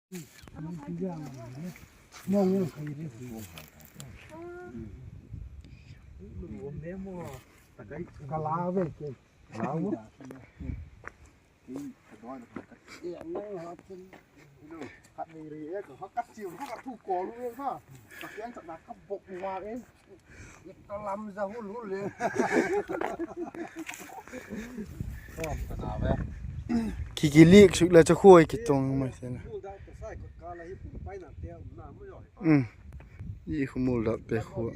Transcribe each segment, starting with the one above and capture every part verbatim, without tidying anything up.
Ka la ve ke. Kikilik suk le ca khuai kitong mai sena. Um. I khumul dak te khua.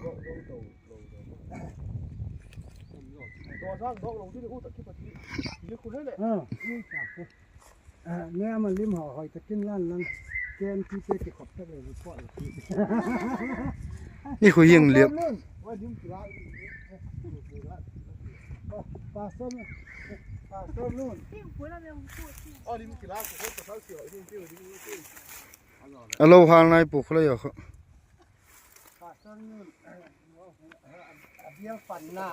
Ah. Ah, ne ama lim hau hoi takin lan lang. Ken ti te ki khop tak le report. Ni khu ying liap. Pastor Nun. Pastor Nun. A lo hal nai pu khula yo kho. Pastor Nun. A bial pan na.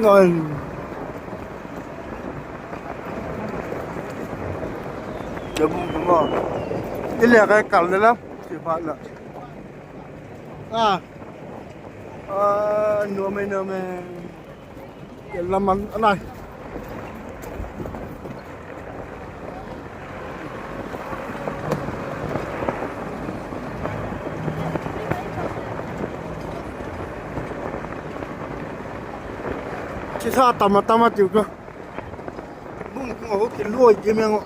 Ngon. Ka bung tu mo. Ile ka kal le la. Ki ba la. Ah. Ah, no me, no me. Laman a nai. Ci sa tama tama tiu ka. Bung kung a ho ki luai ki meng o.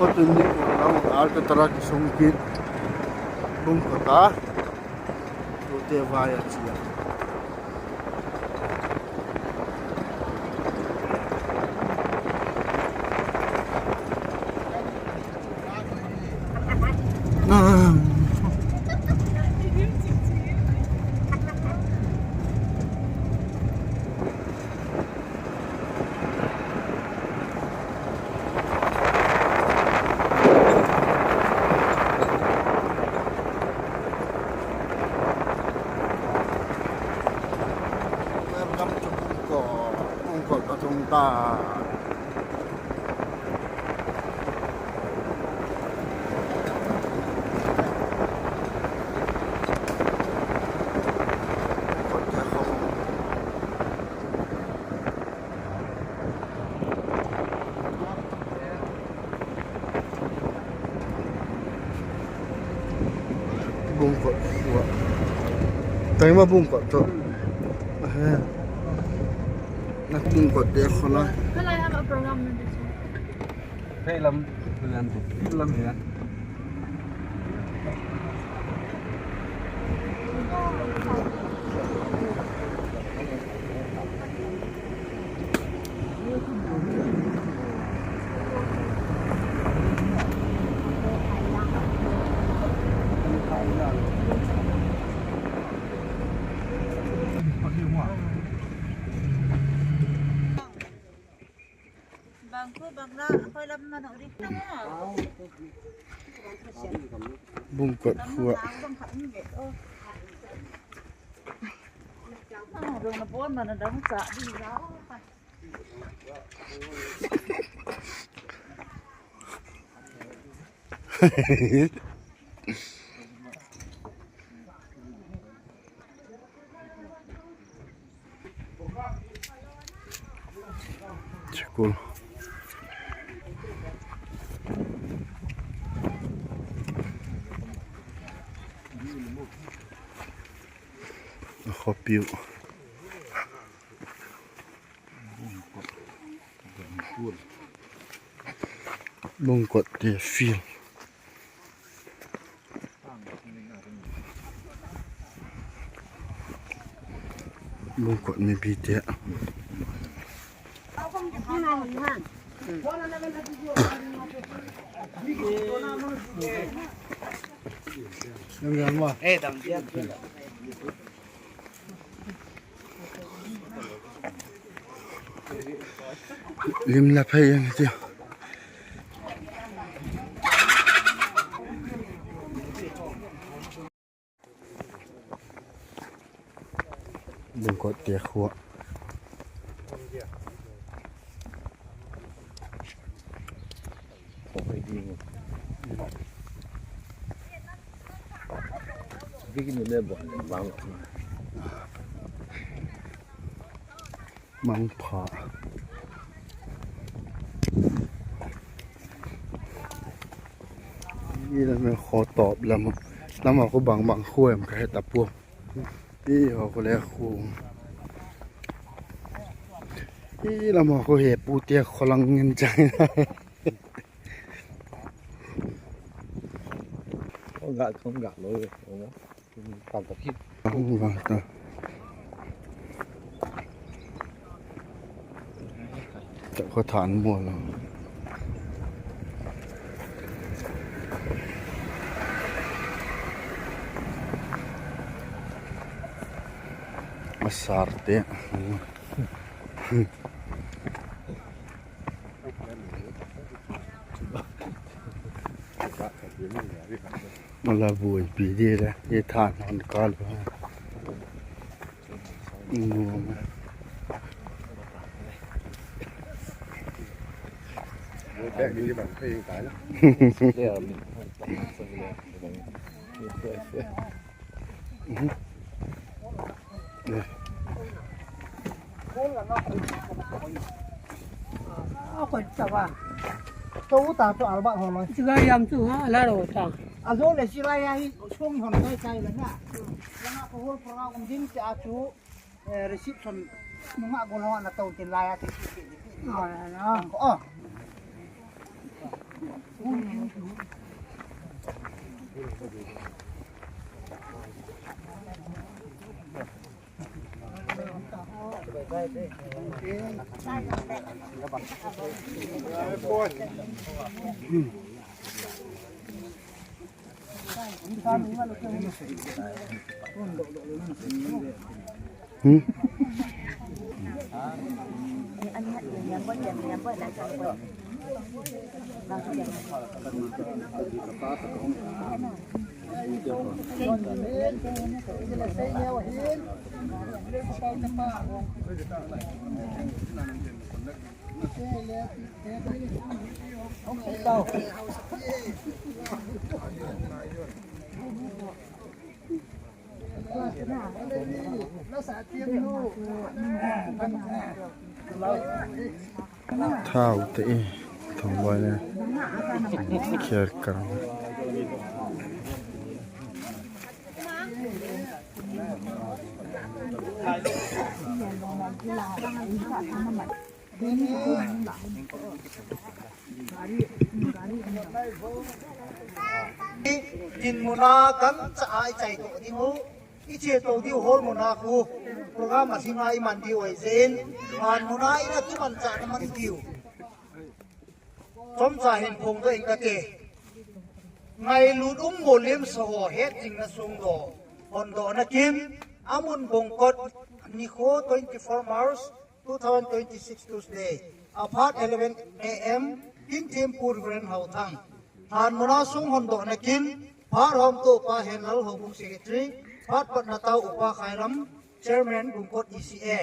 Khotun ni ko lam altar tara kisung kit bung kota. Tute vai a cia. Welcome to Bungkot. Bungkot ka tung ta. Bungkot. Taima Bungkot to. Nak Bungkot de khona. Can I have a program with this one? Pheilam, pheilam, pheilam ya. Bungkot khua. Chikul. A khuapi uh. Bungkot te field. Bungkot mipi te. Lim la phei ang tiu. Bungkot te khua. Mangpha. I lam a khuatawp lam, lam a khu bangbang khu em ka he ta pua. I haw khu le khu. I lam a khu he pu tia khualang ngin chang. Kong gah, kong gah lo. Tam tak hit. Kong gah ta. Tak khuathan mua lo. A sarte. Ala buaipi dih le, i than hon kal. Sila yam tu ha, la ro ta. A zo le sila ya hi sung hon kai kai le na. Langa ko hol program ding te a chu, eh, reception nunga gol hon a to tin la ya te. Oh. Hmm? Thau te i thong boy ne. Kiar kar. Inn muna kan caah i cai tawh ding uh, i cia to ding uh, hall muna khu program a singa i man ding uh ahi zin, man muna in a kiman cah na man ding uh. Comca hin phung dawh in ka ti. Ngailut um Mualim saw het ding na sung daw hon daw na kim, a mun bongkot nikho twenty-four March two thousand twenty-six Tuesday, a phat eleven A M Kin Thim Pu Reverend Hau Thang, Hlan Muna sung hon dawhna kin, Phat Hawmtu Upa Hen Lal Hau Bung Secretary, Phat Patna Tau Upa Khai Lam, Chairman Gungkot E C A,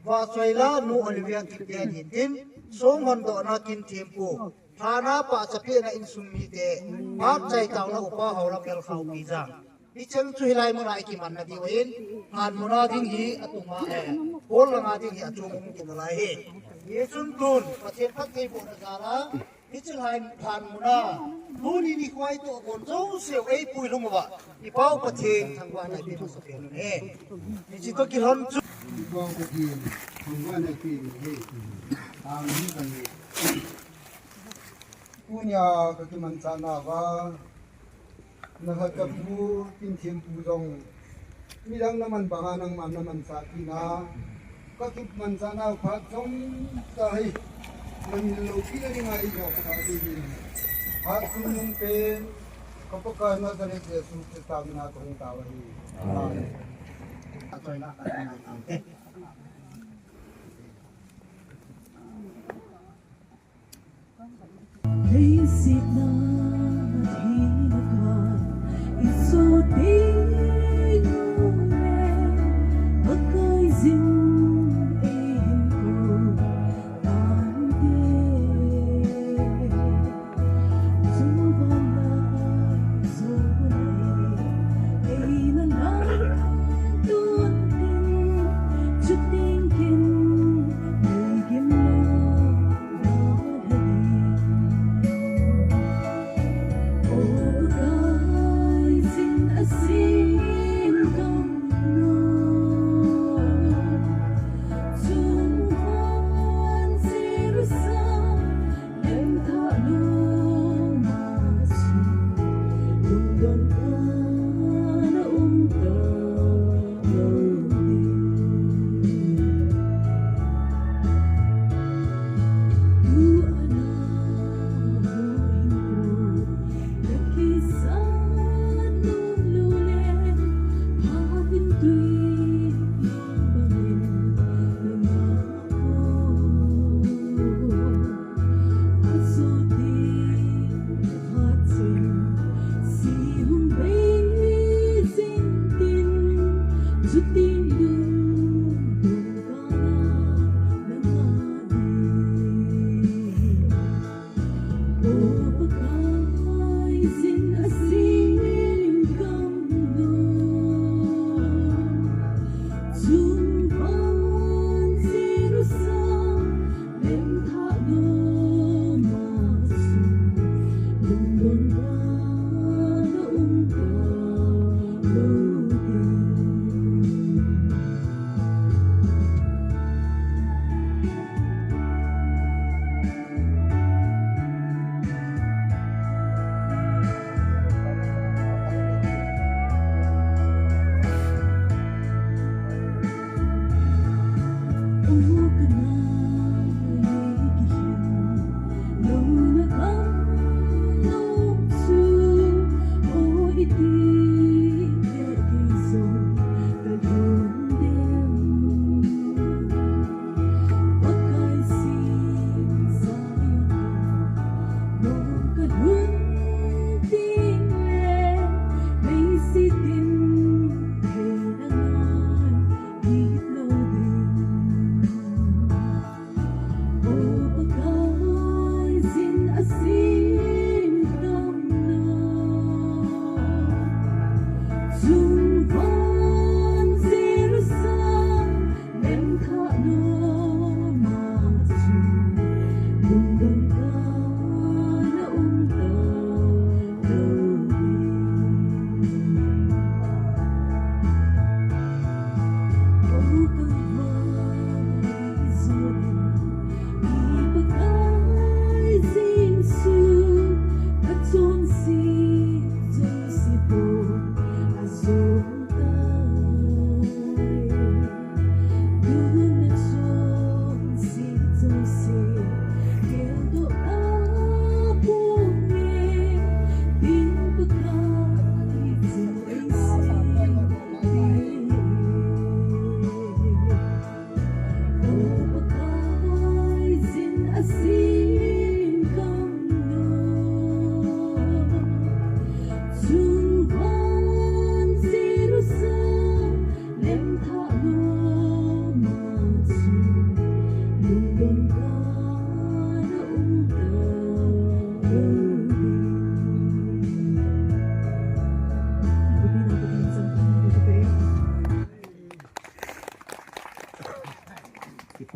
Vahsuaila Nu Olivia Kipgen Hin Tin, sung hon dawhna kin Thim Pu, Hlan a pahtapiakna inn sung mite, Phat Caitauna Upa Hau Lam Lal Khau Pi Zang. Hih ciang cu hih lai munah i kimanna ding uh in, Hlan Muna ding hi a tuma, eh, Paul langa ding hi a cung um kin lai hi. Hi cun tun Pathian phat thei bawhna zala, hih ci Hlan, Hlan Muna tuni ni khuai tawh a bawn zo seuh ei pui lung uh ah i Pau Pathian thangvahna i pia masa pian hi. Hih ci tawh kilhon cu i Pau Pathian thangvahna i pia hi. Amen. Tunia ka kimanchahna va na khat ka pu Kin Thim Pu zong midang na man banga nangman na manchah kina ka kimanchahna phat zong ta hi. Na min lopi na dinga i zawk ta hi. Phat thum nung pen ka Pakal Nazareth Jesu Khrista mina ka hong tau ahi. Amen.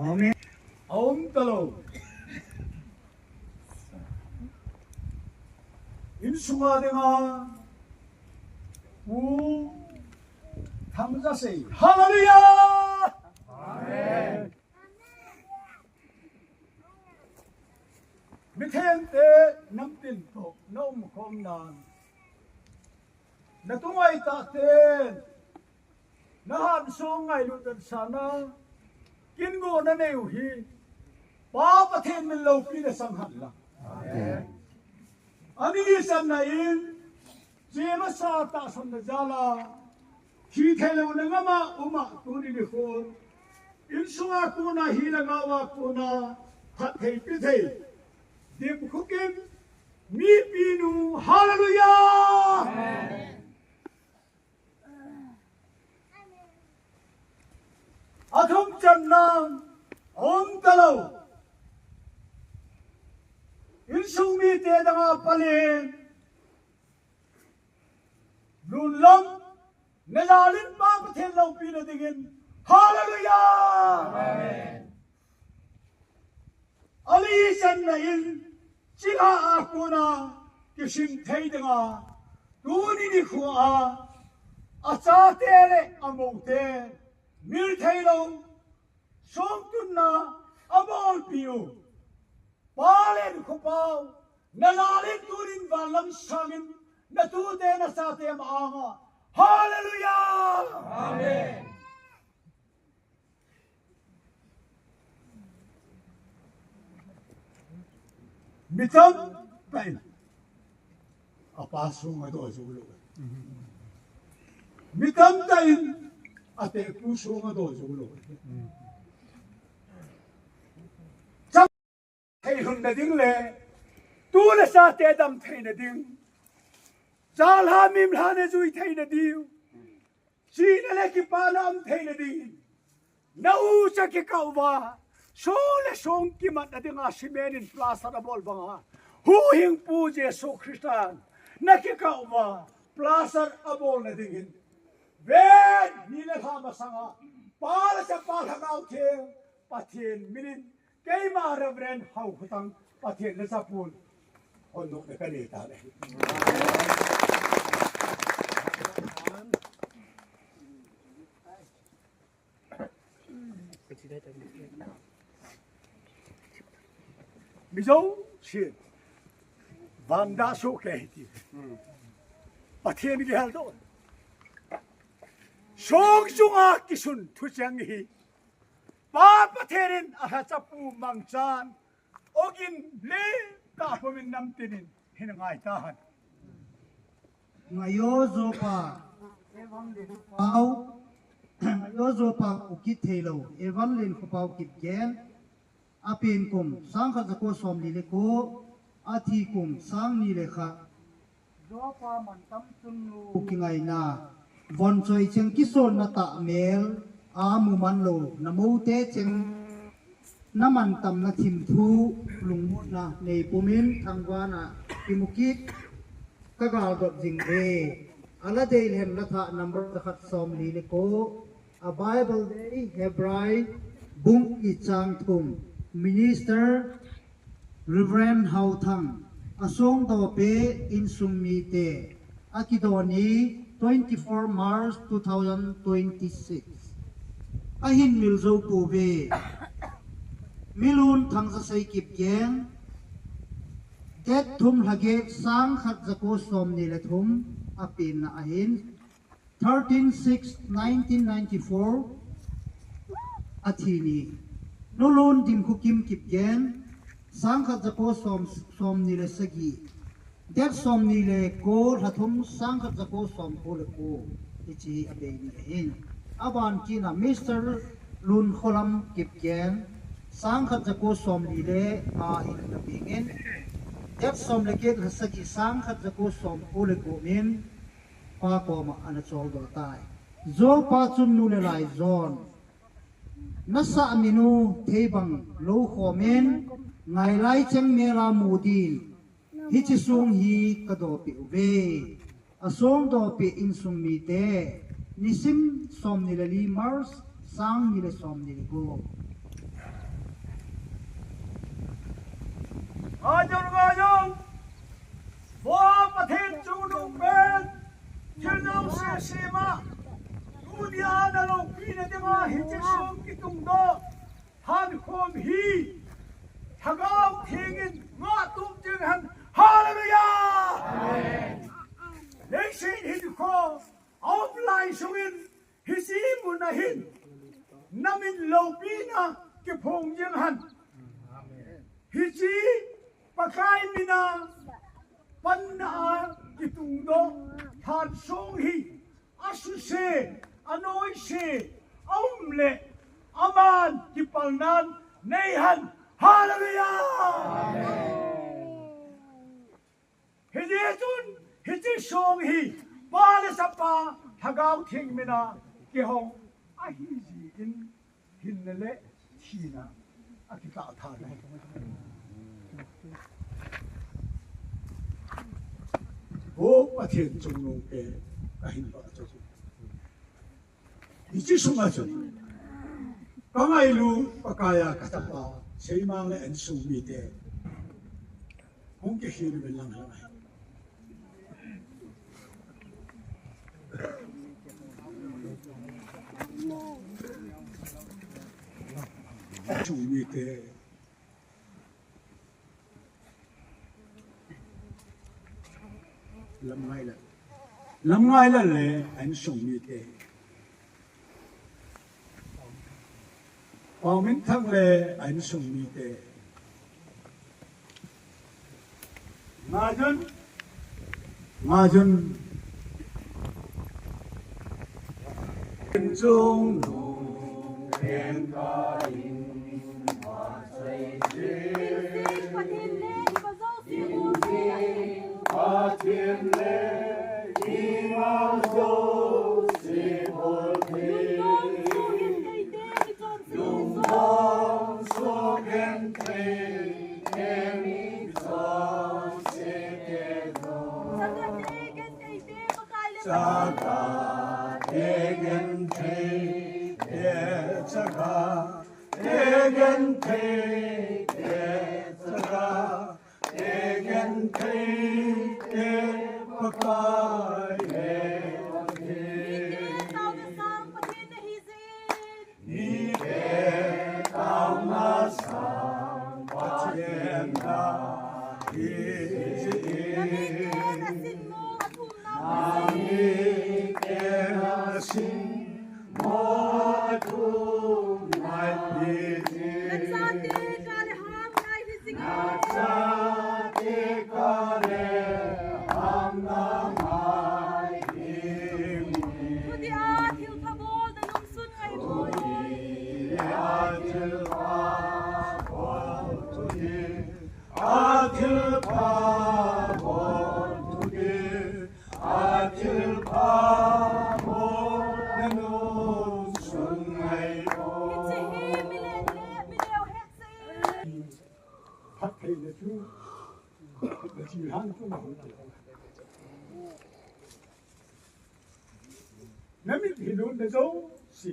Amen. A om ta lo. Inn sunga dinga Pu Thang Za Sei. Halleluiah! Amen. Mithengte namtin tawh na omkhawm nan, na tungaitahte na hansawng ngailut dan sana kin gawh na nei uh hi. Pa Pathian min lopi na sang hanla. Amen. A ni i sanna in Jesu masa tahsanna jala hi thei lo na ngama uma tuni ni khun inn sunga kuna hi na ngawa kuna phat thei pi thei dim khukim mi pinu. Halleluiah. A thum can nang a om ta lo. Inn sung mite danga palin lunlam na lalin Pa Pathian lopi na dingin. Halleluiah. Amen. A li i sanna in cila a kuna kisim thei dinga tuni ni khua a a chate le a mote mil thei lo sawngtunna a bawlpi uh Pa len khupau na lalin tunin vanlam sangin na tute na sate ma anga. Halleluiah. Amen. Mitam tain a pa sung a daw zo lo. Mitam tain a tepu sung a daw zo lo. Thei hun na ding le tu le sate dam thei na ding, jalha mimlha na zui thei na ding, sihna le kipana om thei na ding, na u ca kikauh va song le song kimat na dinga simen in plaster a bawl banga huhing Pu Jesu Khrista na kikauh va plaster a bawl na dingin ven ni le hla masanga Pa le Tapa Thangau Theng Pathian minin keima Reverend Hau Khutang Pathian le Sapun hon nok le ka nei ta le. Mizo si vanda so ke ti Pathian ki hal do song sunga kisun thu chang hi. Pa Pathian in a hacapu mangchan ogin le kahpomin namtinin hin ngai ta han. Ngayo Zopa Evangelist Pau, Ngayo Zopa Ukit Thei Lo Evangelist Khupau Kipgen, a pin kum sangkhat zako sawm li le ko, a thi kum sang ni le kha. Zopa mantam cun nu kingaina von coi ceng kisawnna tah mel a mu man lo na mote ceng na mantam na thim thu lungmutna nei pumin thangvana i mukit ka galdot zing ve. A la dei lhen la thah number zakhat sawm li le ko, a Bible Day Hebrai bung i cang thum, Minister Reverend Hau Thang, a sawngdawpe innsung mite, a kidawn i twenty four March two thousand twenty six. A hin mil zo pu ve. Milun Thang Za Sei Kipgen, det thum hlagek sangkhat zako sawm ni le thum a pinna ahin thirteen six nineteen ninety four a thi ni. Nulun Dim Khu Kim Kipgen, sangkhat zako sawm, sawm ni le sagih, det sawm ni le ko, hla thum, sangkhat zako sawm ko le ko, i ci a bei ni ahin. A ban kina Mister Lun Khualam Kipgen, sangkhat zako sawm ni le a in na pingin, det sawm le kek, hla sagih, sangkhat zako sawm ko le ko min, Pa kawmah a na cawldaw tai. Zopa cun nu le lai zawn na sah minu thei bang lo khawmin ngai lai ceng mela mu din hici sung hi ka dawpih uh ve. A sung dawpih innsung mite nisim sawm ni le li March sang ni le sawm ni le ko. Ngai zong, ngai zong. Tua Pathian Cungnung pen thil zong siasim ah, tuni a na lopina dingah hih ci sung kitungdawh hankhawm hi. Thagau Thiang in ngah tum ciang hen. Halleluiah! Amen. Leisin hinkhua a om lai sungin hih ci mun ah hin na min lopina kiphung ciang hen. Hih ci Pakai min a panna a kitungdawh than sung hi. A susia, a nawisia a om leh a man kipalna nei hen. Halleluiah! Amen. Hih ci cun hih ci sung hi. Pa le Sapa Thagau Thiang min a kihong ahi zin, hinna le thina a kikah than hi. Aw Pathian Cungnung pen ka hin ba cu. Hih ci sungah cun ka ngailu Pakai a ka tapa Seimang le an sung mite hong kikhin uh in langlang ahi. An sung mite Lam Ngai Lal, Lam Ngai Lal le an sung mite, Pau Min Thang le an sung mite, Nga Zun, Nga Zun. Cung nung pen ka inn ma cai ci. Pathian le i ma zo si bol hi. Lungdam suak gen thei, en i cawm se te zo. Caka te gen thei te, caka te gen thei te, caka te gen thei te, Pakai he. Nite tauna sang Pathian na hi ci. Nite na sin maw a thum nai hi ci. Na chate ka le hamna ngai hi. Thuti a thilpha bawl na lungsun ngai maw? Thuti a thilpha bawl thuti, a thilpha bawl thuti, a thilpha bawl na lungsun ngai maw? Hici hi mi leh leh mi leu het sa in. Phat theihna cu na ci hang cu na hong ci. Na mit hi lut na zo si.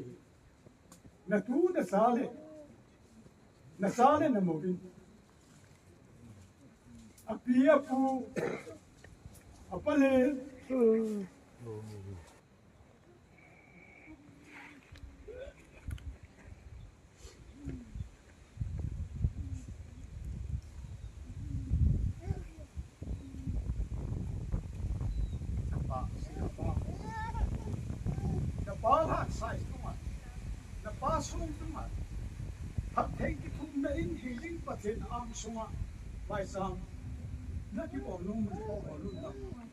Na tu na sa le, na sa le na mo in. A pi a pu, a pa le na pa, na pa hlan sai tungah, na pa sung tungah, thak thei kithumna in hi ding Pathian ang sungah Laisang na kibawl nung, kibawl nung.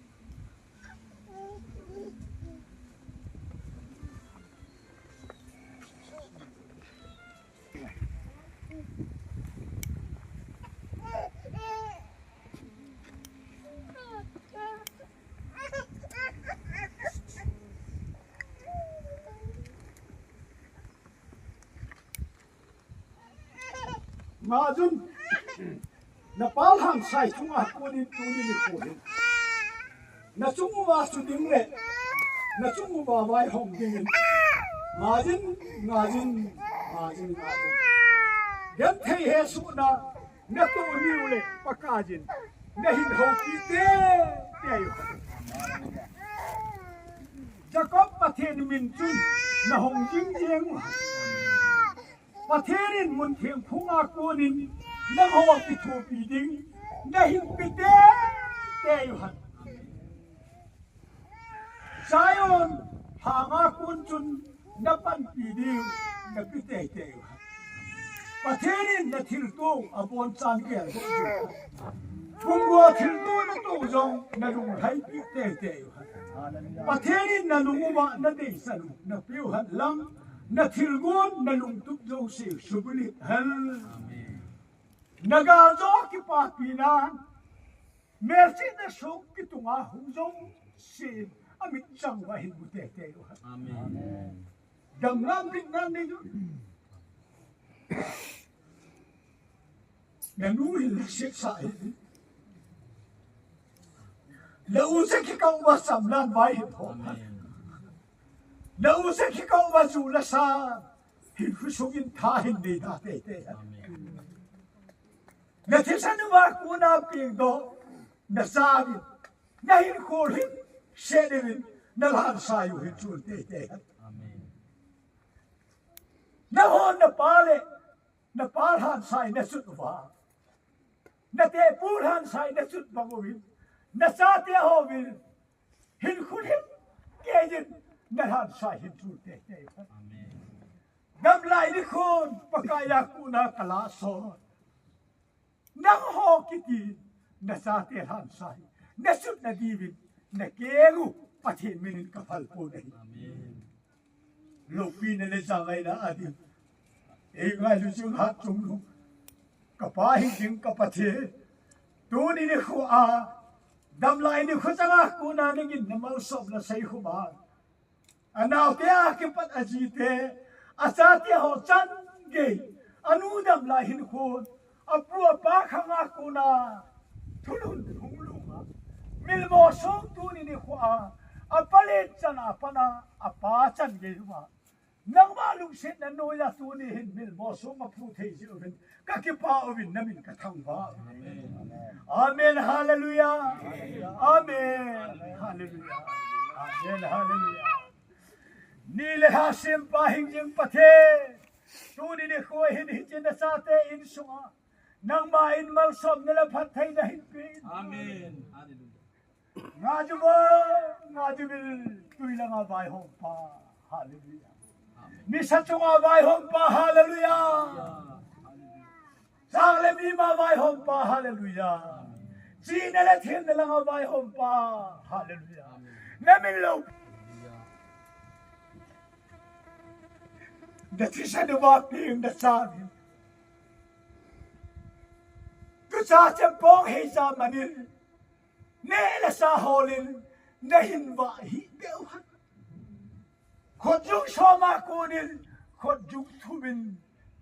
Nga Zun, na pa hlan sai cungah kunin tuni ni khuh hin na cung uh a cu ding le na cung uh a vaihawm dingin Nga Zun, Nga Zun, Nga Zun, Nga Zun. Genthei he suhna Na tawh ni uh leh Pakai in na hin hopih teitei uh hen. Jakob Pathian min cun na hong zingziang uh hen. Pathian in mun thiang phunga kunin nang hong kithupi ding na hin pite tei uh hen. Zion hanga kun cun na panpi ding na pite tei uh hen. Pathian in na thiltung a bawn can gel ding. Pumrua thiltung na tuh zong na lunglhaipih teitei uh hen. Pathian in na lung uh ah na deihsan uh na pia uh hen lang, na thilgun na lungtup zosia subilit hen. Na galzaw kipapina melcihna sung kitunga hong zosia a mit cang uh ah hin mu teitei uh hen. Damna bitna nei uh. Na nu hin la siksa hi. Na u sia khika uh a samlan vai hin hawm hen. Na u sia khika uh a zu la sa hin khusungin tha hin nei na teitei hen. Na thisen uh a kuna pingdawh na sa in na hin khul hin seh dingin na hlansa uh hin cun teitei hen. Na hawn na pa le na pa hlansa in na sut uh a, na tepu hlansa in na sut bang uh in na sate haw in hin khun hin kei in na hlansa hin cun teitei hen. Gamlai ni khun Pakai a kuna ka la sawn. Nang haw kiti na sate hlansa hi na sut na diuvin na keng uh Pathian minin ka phalpun ahi. Lopi na le zangaina a ding ei ngai lu cing hat cung lu ka pa hi ding ka Pathian. Tuni ni khua a damlai ni khua canga kuna ningin na malsawm na sei khua a a naute a kipat a zite a zate haw can gei a nu dam lai hin khun a pu a pa khanga kuna thulhun hung lung a milmaw sung tuni ni khua a a palet can a pana a pa can gei hua nangmah lungset na nuai a tuni hin milmaw sung a phu thei zil hin ka kipa uvin na min ka thangvah. Amen. Halleluiah. Amen. Halleluiah. Amen. Halleluiah. Ni le ha simpa hing zing Pathian. Tuni ni khua hin hi cin na sate inn sungah nangmah in malsawm na le phat thei na hin pin. Amen. Halleluiah. Nga zu va, nga zu vil, tui langa vaihawmpa, halleluiah. Nisa cunga vaihawmpa, halleluiah. Sang le mima vaihawmpa, halleluiah. Cina le thilna langa vaihawmpa, halleluiah. Na min lo. Na thisa na vak ding na sa ding. Tusa cempawng hei sa manin. Neh le sa hawlin na hin vah hi peuh han. Khutzung sawma kunin khutzung thumin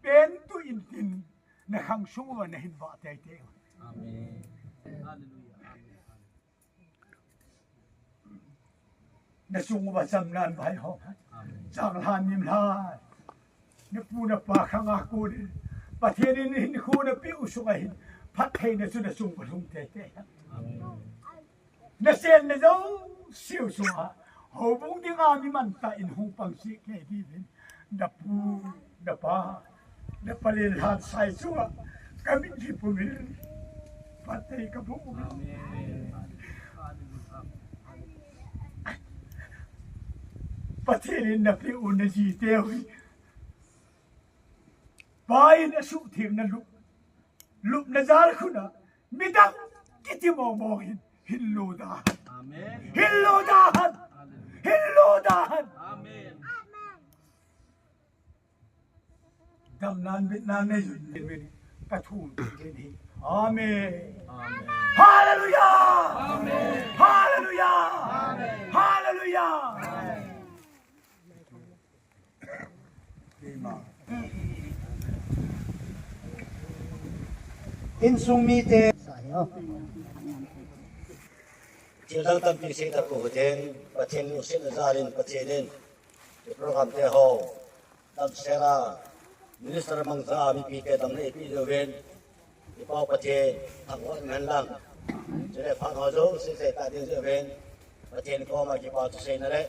pen tuh intin na khang sung uh na hin vah teitei uh. Amen. Halleluiah. Amen. Na sung uh a sam nan vai hawm han. Amen. Sang hlan nim hlan. Na pu na pa khang a kunin Pathian in hin khu na pi uh sungah hin phat theina cu na sung uh a hlum teitei. Amen. Na sen na zo siu sungah hobung dinga mi manta in hung pang si kei dih in na pu na pa na palin hlan sai sungah ka mit hi pumil phat thei ka bung. Amen. Pathian in na pi uh na zi teu hi. Pa in a suh thim na lup lup na zal khun ah midang kiti mawngmawng hin hin lo da han. Amen. Hin lo da han. Amen. Hin lo da han. Amen. Damnan bitnan nei zun min ka thum min hi. Amen. Amen. Halleluiah. Amen. Halleluiah. Amen. Halleluiah. Amen. Inn sung mite thil dang tampi si tak ko ten Pathian lungsiatna zalin Pathian in program te ho dam sela minister mangza mipite dam na ipi deuh ven. I Pau Pathian thangvah hen lang. Cule phat haw zong sisei ta ding zia ven. Pathian kawmah kipa thusei na le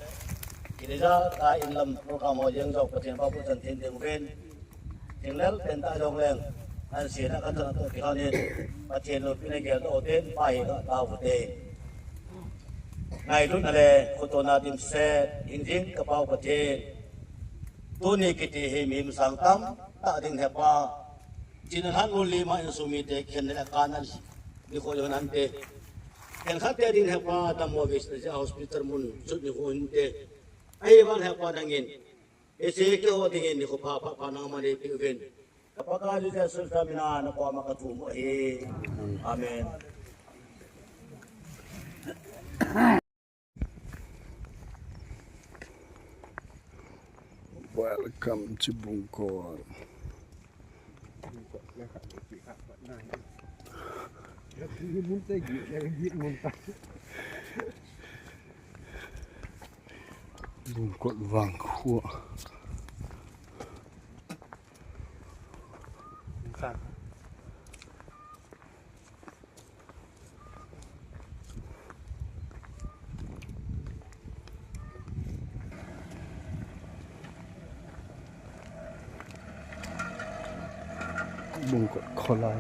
kidizah ta in lam program haw ziang zong Pathian pa pu zan thin ding ven. Thinglel pen ta zong leng an sina kan zan tawh kihon in Pathian lupina gel tawh ten pa hi ka ta vute. Ngailutna le khutona dimset hing ding ka Pau Pathian. Tuni kiti hi mihing sang tam ta ding he pa. Cina han mun lima in sumite khen le kanan ni khoi hon ante. Khen khatte ding he pa dam mo vis na hospital mun sut ni khoi hon te. Ai van he pa dangin. Ese ke ho dingin ni khoi pha pha pha nang ma le pi ven. Ka pa ka di te sul ka mina na ko ma ka tu mo hi. Amen. Welcome to Bungkol. Bungkol Vangkhua. Bungkol kholai.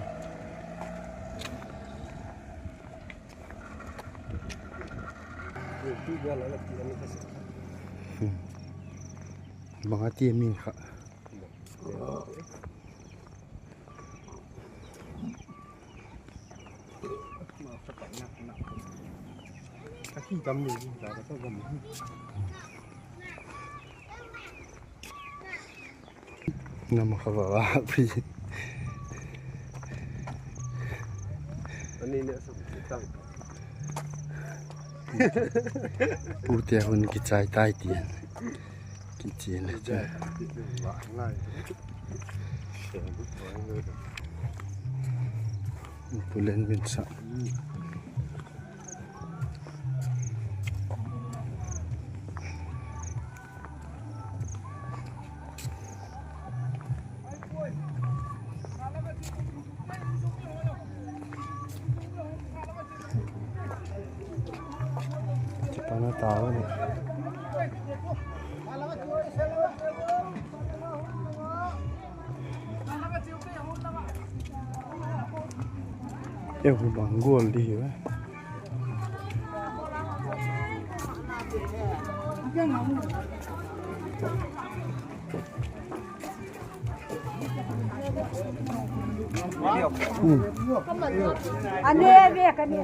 Hmm. Bang a ti min kha. Nama kha va va pi. Pute hun kichai tai tian. Kichi le cha. Pulen min sa. Pana tao ni. Eu bang gol di hiu. Ane ve ka ne.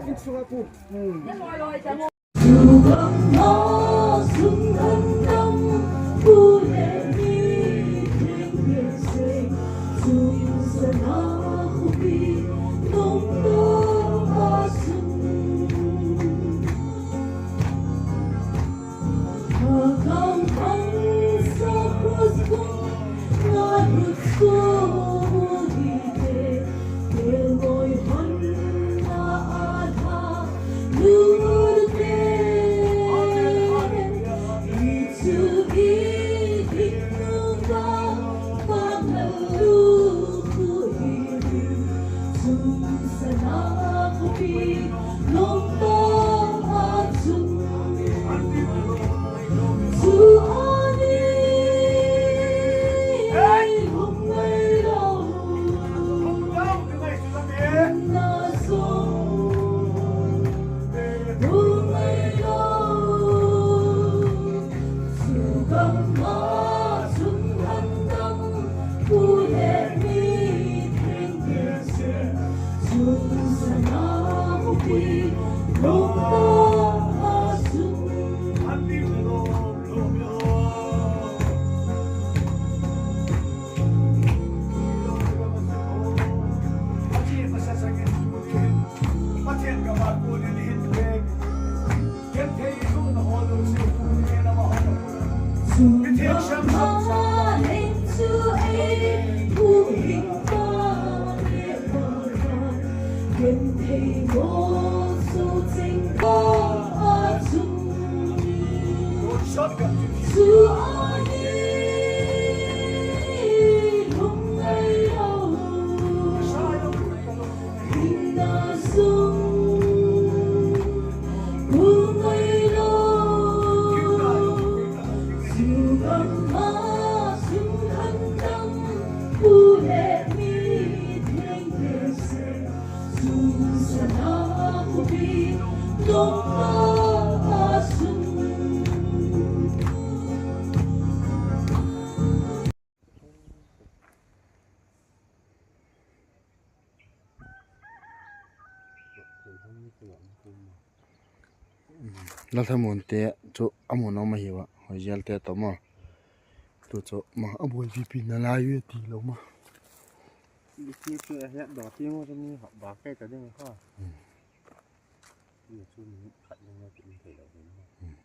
Lalthamuante chu a mun om ahi ua, Hoizialte tawh maw. Tu chu ma a buai pipi na lai uh a ti lo maw. Bici cu a hiat dawh ti maw, cu mi hawh bak kei ta ding kha. Hmm. Ni cu minute khat ding a ti thei lo ding maw. Hmm.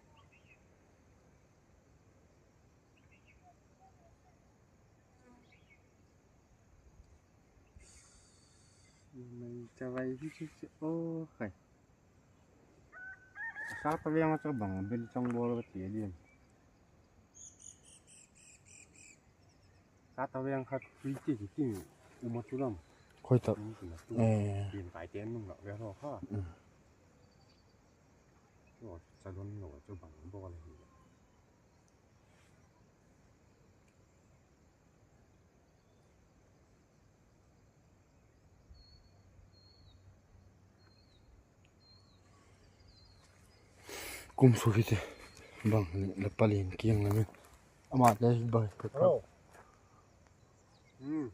Mei cavai hi ci ci, oh, khai. Sa ta veng a ca bang bel cang bol ba ti a diam. Sa ta veng khat tui ti ti ti uma tu lam. Khoi tak. Eh. Din kai ten nung la ve ho kha. Mm. Sa don lo ca bang bol hi. Kum suk hi te. Bang le palin kiang le men. Ama le bang. Hello. Hmm.